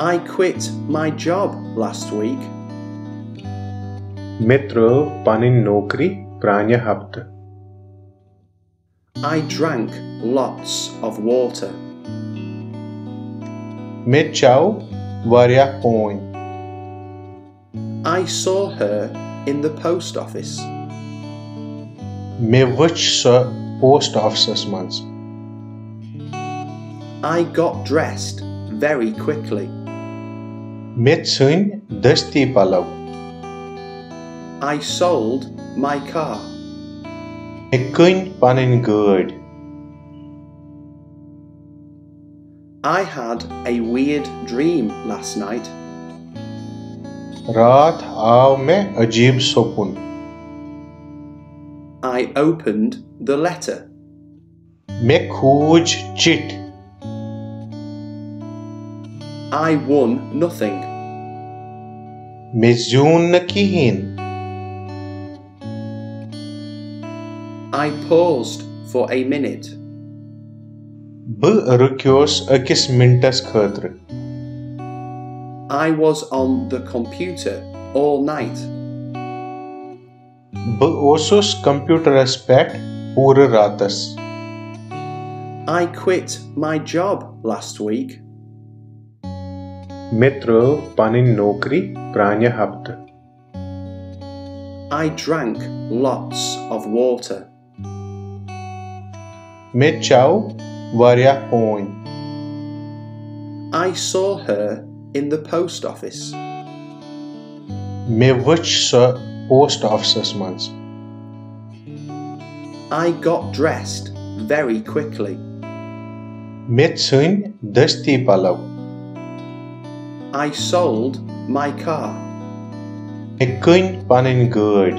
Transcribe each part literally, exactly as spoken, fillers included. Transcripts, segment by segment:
I quit my job last week. مےٚ ترٲو پنٕنۍ نوکری پرانہِ ہفتہٕ۔ I drank lots of water. مےٚ چاو واریاہ پونۍ۔ I saw her in the post office. مےٚ وٕچھ سۄ پوسٹ آفسس منٛز۔ I got dressed very quickly. مےٚ ژھٕنۍ دٔستی پلو۔ I sold my car. مےٚ کٕنۍ پنٕنۍ گٲڑۍ۔ I had a weird dream last night. راتھ آو مےٚ عجیب سکوٗن۔ I opened the letter. مےٚ کھوٗج چِٹھۍ۔ I won nothing. مےٚ زیوٗن نہٕ کِہیٖنۍ۔ I paused for a minute. بہٕ رُکیوس أکِس مِنٹَس خٲطرٕ۔ I was on the computer all night. بہٕ اوسُس کمپیوٹرس پٮ۪ٹھ پوٗرٕ راتس۔ I quit my job last week. مےٚ ترٲو پنٕنۍ نوکری پرانہِ ہفتہٕ۔ I drank lots of water. مےٚ چاو واریاہ پونۍ۔ I saw her in the post office. مےٚ وٕچھ سۄ پوسٹ آفسس منٛز۔ I got dressed very quickly. مےٚ ژھٕنۍ دٔستی پلو۔ I sold my car. مےٚ کٕنۍ پنٕنۍ گٲڑۍ۔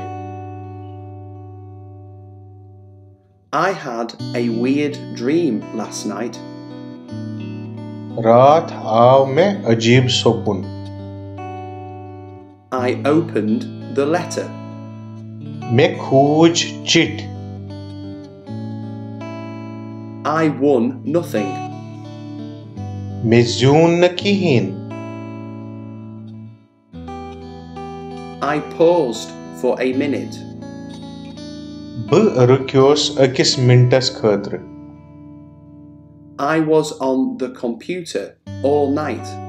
I had a weird dream last night. راتھ آو مےٚ عجیب سکوٗن۔ I opened the letter. مےٚ کھوٗج چِٹھۍ۔ I won nothing. مےٚ زیوٗن نہٕ کِہیٖنۍ۔ I paused for a minute. بہٕ رُکیوس أکِس مِنٹَس خٲطرٕ۔ I was on the computer all night.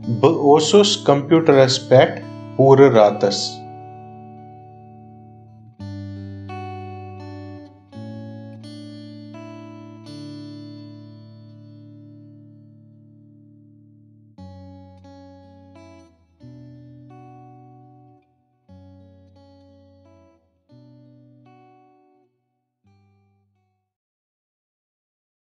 بہٕ اوسُس کمپیوٹرس پٮ۪ٹھ پوٗرٕ راتس۔